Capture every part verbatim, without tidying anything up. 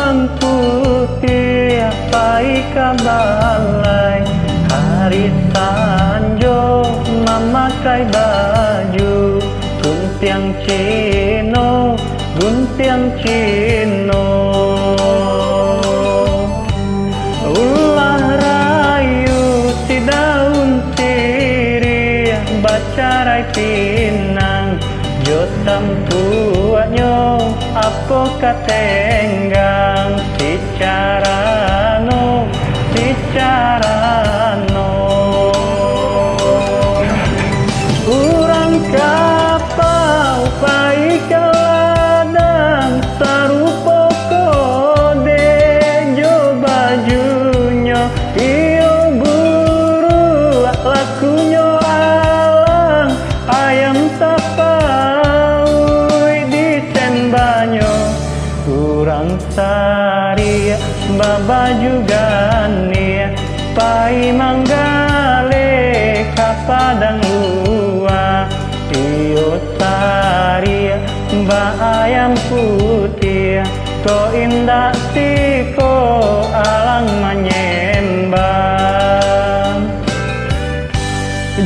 Putiah pai ka balai, hari sanjo mamakai baju guntiang Cino, guntiang Cino. Ulah rayu si daun siriah bacarai pinang, jo tampuaknyo apo ka tenggang, si carano, si carano. Urang kapau pai ka ladang, sarupo kode jo bajunyo, iyo buruak lakunyo alang, ayam tapauik disembanyo. Urang sariak babaju ganiah, pai manggaleh ka padang luwa. Iyo sariak baayam putiah, kok indak siko alang manyembang.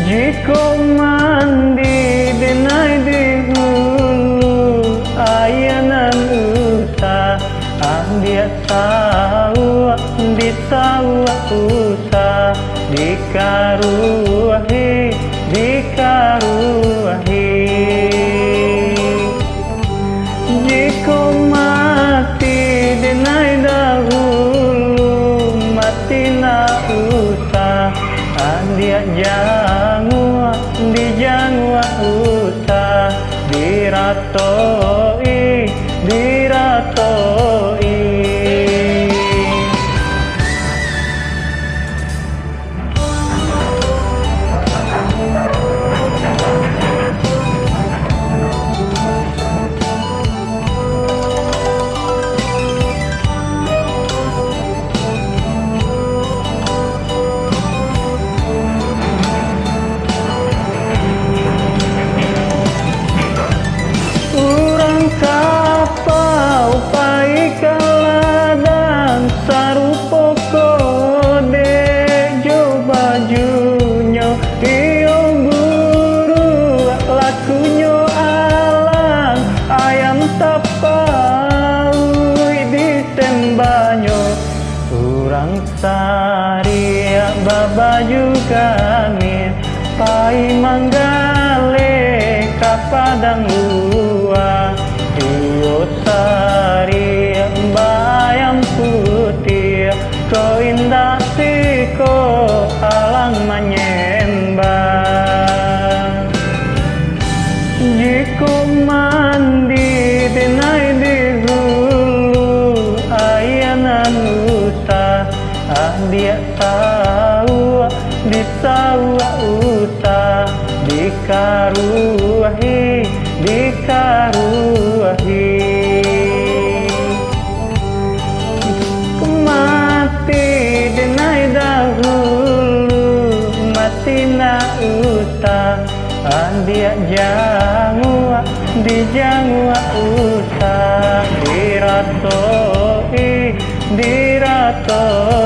Jikok mandi denai di hulu, aia nan usah, ambiak sauak, disauak usah, dikaruahi, dikaruahi. Jikok mati denai dahulu, mati ndak usah, ambiak janguak, dijanguak usah, diratoi, diratoi. Urang kapau pai ka ladang, sarupo kode jo bajunyo, iyo buruak lakunyo alang, ayam tapauik disembanyo. Urang sariak babaju ganiah, pai manggaleh ka padang luwa. Iyo sariak baayam putiah, kok indak siko alang manyembang. Jikok mandi denai di hulu, aia nan usah, ambiak sauak, disauak usah, dikaruahi, dikaruahi. Mati denai dahulu, mati ndak usah, ambiak janguak, dijanguak usah, diratoi, diratoi.